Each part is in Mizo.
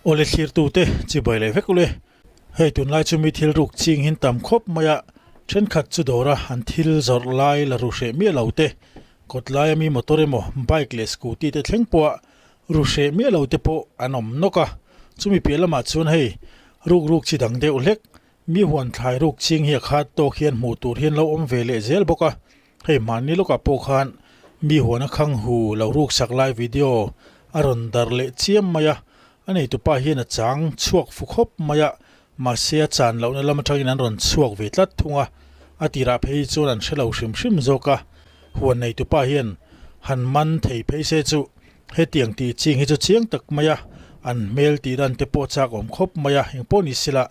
Awle thlirtute chibai leh vek ule. Hei tunlai chu mi thil ruk ching hin tam khawp mai a, thenkhat chu dawra an thil zawrh lai la ru hreh miah lo te, kawt laia mi motor emaw bike leh scooty te thleng pawha ru hreh miah lo te pawh an awm nawk a. Chumi piah lamah chuan hei ruk ruk chi dang deuh hlek mi huan thlai ruk ching hi a khat tawk hian hmuh tur hian lo awm ve leh zel bawk a. Hei hmanni lawkah pawh khan mi huana khang hu lo ruk sak lai video a rawn darh leh chiam mai a, a neitupa hian a chang chhuak fu khawp mai a, mahse a chan lohna lam atangin an rawn chhuak ve tlat thung a, a tirah phei hi chuan an hre lo hrim hrim zawk a, huan neitupa hian han man thei phei se chu hetiang tih ching hi chu chiang tak mai a, an hmel tih dan te pawh chak awm khawp mai a, engpawh ni sela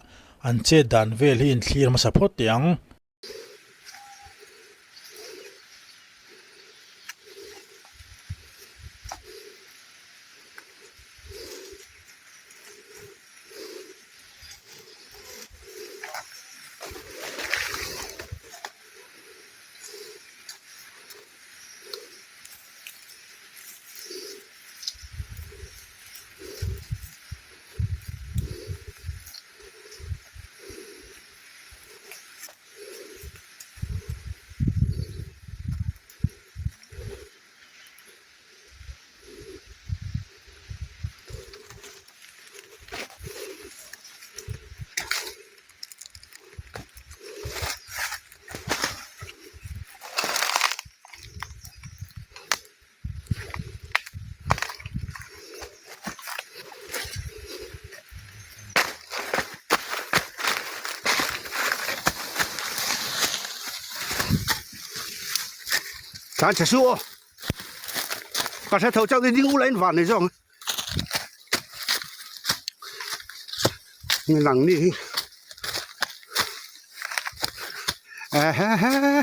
an chet dan vel hi inthlir hmasa phawt teh ang. Tlan chhe suh aw ka hre tho chauh ni ding ula in van nei zawng a nang ni hi ehe.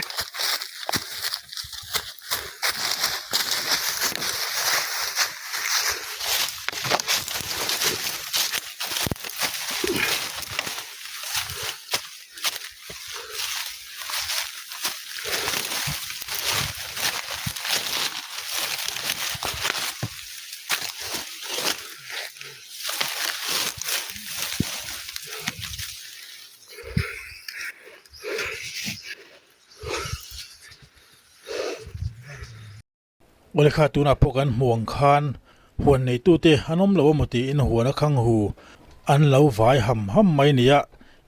Awle kha tunah pawh kan hmuh ang khan huan neitute an awm lo emaw tiin huan a khang hu an lo vai ham ham mai nia.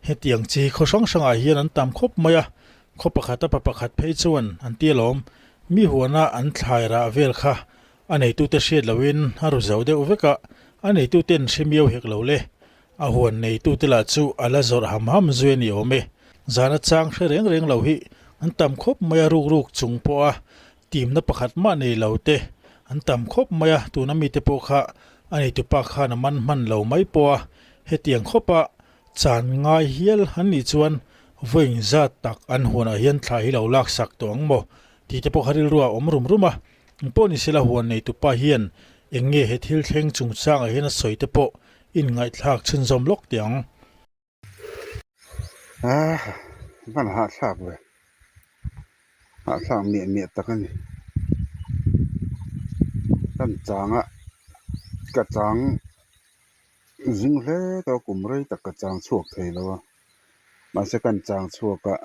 Hetiang chi khaw hrang hrangah hian an tam khawp mai a, khaw pakhat a pa pakhat phei chuan an ti alawm. Mi huana an thlai rah vel kha a neitute hriat loin a ru zo deuh vek a, a neituten hre miau hek lo le. A huan neitute lah chu a la zawrh ham ham zui a ni awm e. Zana chang hre reng reng lo hi an tam khawp mai a, ruk ruk chung pawha timna pakhat mah nei lo te an tam khawp mai a, tuna mite pawh kha a neitupa khan a man hman lo mai pawh a, hetiang khawpa chan ngai hial an nih chuan vawiin zat tak an huanah hian thla hi lo laksak tawh ang maw tih te pawh kha rilru a awm rum rum a. Engpawh ni sela huan neitupa hian eng nge he thil thleng chungchangah hian a sawi te pawh Inngaihthlak chhunzawm lawk teh ang. Ah, van hahthlak ve. Hahthlak miah miah tak a ni. Kan chang a, ka chang zing hle tawh a, kum rei tak ka chang chhuak thei lo a. Mahse kan chang chhuak a,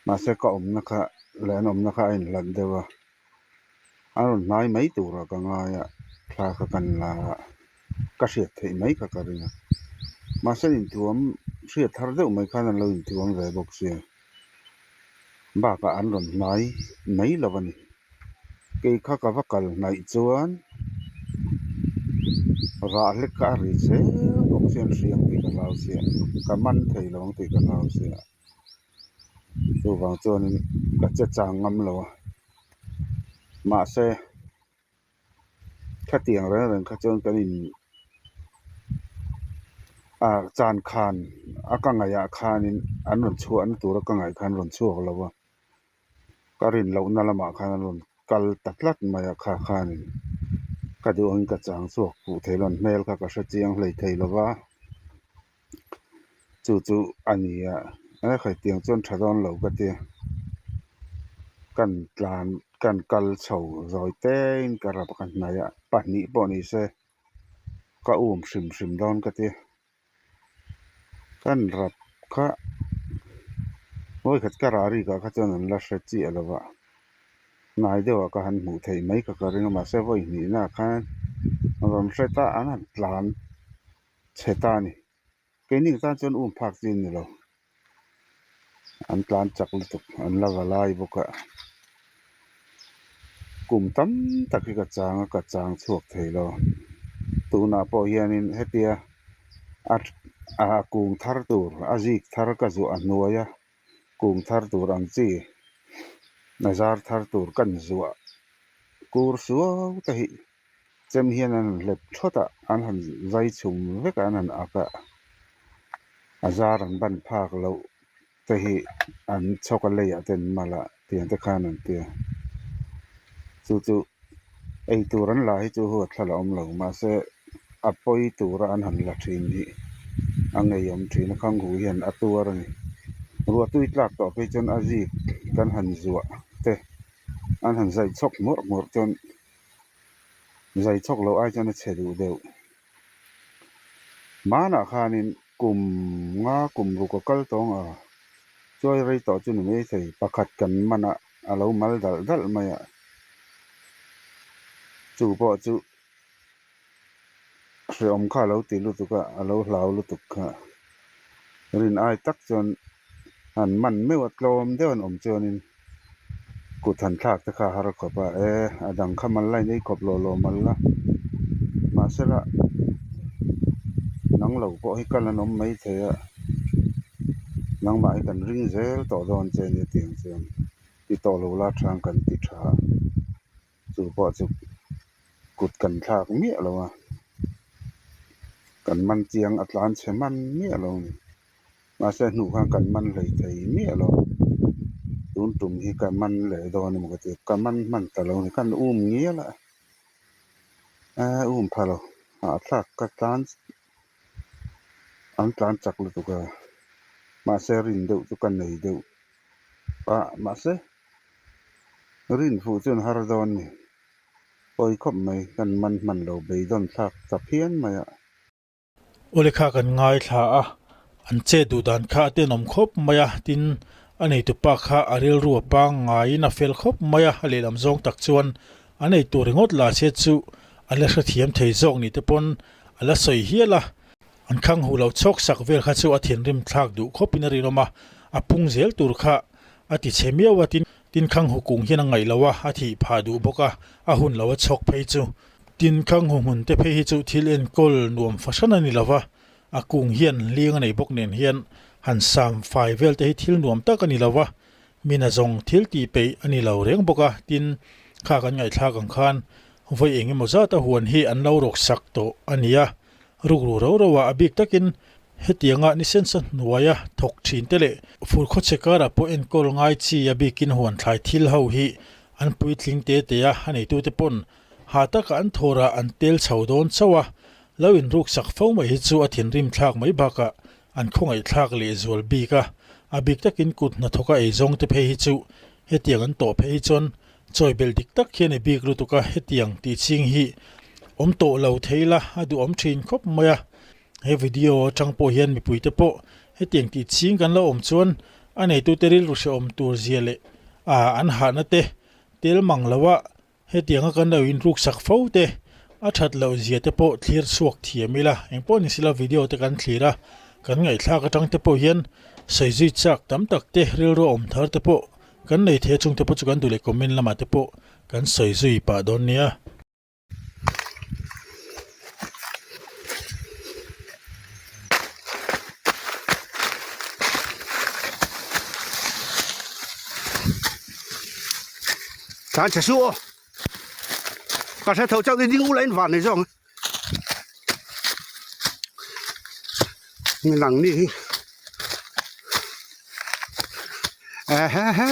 mahse ka awmna kha leh an awmna kha a inhlat deuh a. A rawn hnai mai turah ka ngai a, thla kha kan la a, ka hriat theih mai kha ka ring a. Mahse inthuam hriat thar deuh mai khan an lo inthuam ve bawk sia. Bakah an rawn hnai mai lo a ni. Kei kha ka va kal hnaih chuan rah hlek kha a ri zel bawk sia an hriam tih ka hlau sia, ka man thei lo ang tih ka hlau sia. Chuvang chuanin ka che chang ngam lo a, mahse khatiang reng reng kha chuan kan in ah chan khan a ka ngaihah khanin an rawn chhuahna tura ka ngaih khan an rawn chhuak lo a, ka rin lohna lamah khan an rawn kal ta tlat mai a kha khanin ka duh angin ka chang chhuak fuh thei lo an hmel kha ka hre chiang hlei thei lo va. Chu chu a ni a he hetiang chuan tha dawn lo ka tia kan tlan kan kal chho zawi te in ka rap ka hnaih a pahnih pawh ni se. Ka um hrim hrim dawn ka ti. Kan rap kha vawikhat ka rah rikah kha chuan an la hre chiah lo va, hnai deuhah ka han hmuh theih mai ka ka ring a mahse vawi hnihnaah khan an rawn hre ta an han tlan chhe ta a ni. Keini tan chuan um phak chi a ni lo, an tlan chak lutuk an la va lai bawk a, kum tam tak hi ka chang a ka chang chhuak thei lo tunah pawh hianin hetia a a kung thar tur a zik thar ka zuah a hnuai a kung thar tur ang chi a zar thar tur kan zuah kur suau te hi. Chem hian an han hlep thawt a, an han zai chhum vek a, an han ak a, a zar an ban phak loh te hi an chhawk a leiah te an mal a tiang te khan an ti a, chu chu ei tur an la hi chu huat thla la awm lo mahse a pawi tura an han la thin hi a ngeiawm thin a khanghu hian a tuar a ni. Ruahtui tlak tawh phei chuan a zik kan han zuah te an han zai chhawk hmawrh hmawrh chuan. Zai chhawk loh ai chuan a chhe duh deuh. Hmanah khanin kum nga kum ruk a kal tawng a, chuai rei tawh chu ni mai thei. Pakhat kan man a, a lo mal dalh dalh mai a. Chu pawh chu hrehawm kha a lo ti lutuk a, a lo hlau lutuk kha. Rin ai tak chuan han man meuh a, tlawm deuh an awm chuanin kut han thlak te kha a har khawp a, e a dang kha mal lain ei khawp lawh lawh mal la, mahsela nang lo pawh hi kal an awm mai thei a, nangmah hi kan ring zel tawh dawn che nia tiang chuan ti tawh lo la thang kan ti tha a. Chu pawh chu kut kan thlak miah lo a, kan man chiang a tlan chhe man miah lo a ni. Mahse hnuh khan kan man hlei thei miah lo. Tun tum hi ka man leh dawn emaw ka ti a, ka man hman ta lo a ni. Kan um ngial a, eh um pha lo. Hahthlak ka tlan an tlan chak lutuk a, mahse rin deuh chu ka nei deuh a, mahse. Rin fuh chuan har dawn ni. Pawi khawp mai, kan man hman lo beidawn thlak ta phian mai a. Awle kha kan ngaithla a, an chet duh dan kha a tenawm khawp mai a, tin a neitupa kha a rilru a pangngaiin a fel khawp mai a, a lehlam zawng tak chuan a neitu ringawt la che chu a la hrethiam thei zawk ni te pawn a la sawi hial a. An khang hu lo chhawk sak vel kha chu a thinrim thlak duh khawpin a rinawm a, a pung zel tur kha a ti chhe miau a, tin tin khang hu kung hian a ngaih lo a, a thih phah duh bawk a, a hun lo a chhawk phei chu. Tin khang hu hmun te phei hi chu thil enkawl nuam fahran a ni lo va, a kung hian hling a nei bawk nen hian han sam fai vel te hi thil nuam tak a ni lo va, mina zawng thil tih peih a ni lo reng bawk a, tin kha kan ngaihthlak ang khan vawi eng emaw zat a huan hi an lo rawk sak tawh a ni a. Rukru ro ro ah a bik takin hetianga ni sensa hnuaia thawk thin te leh fur khawchhe karah pawh enkawl ngai chi a bikin huan thlai thil ho hi an puitling te te a, a neitute pawn hah taka an thawrah an tel chho dawn chauh a, lo inruk sak fo mai hi chu a thinrim thlak mai bakah an khawngaih thlak leh zual bik a, a bik takin kut hnathawka eizawng te phei hi chu hetiang an tawh phei hi chuan Chawi belh dik tak hian i bik lutuk a, hetiang tih ching hi awm tawh lo thei la, a duhawm thin khawp mai a. He video atang pawh hian mipuite pawh hetiang tih ching kan lo awm chuan a neitute rilru hrehawm tur zia leh a an hahna te tel mang lo a, hetianga kan lo inruksak fo te a that loh zia te pawh thlir chhuak thiam ila. Engpawh ni sila video te kan thlir a, kan ngaihthlak atang te pawh hian sawi zui chak tam tak te rilru awm thar te pawh Kan nei thei a chungte pawh chu kan duh leh comment lamah te pawh kan sawi zui pah dawn nia. Tlan chhe suh aw. Ka hre tho chauh ni ding ula in van nei zawng. Nang ni hi. Ehe he.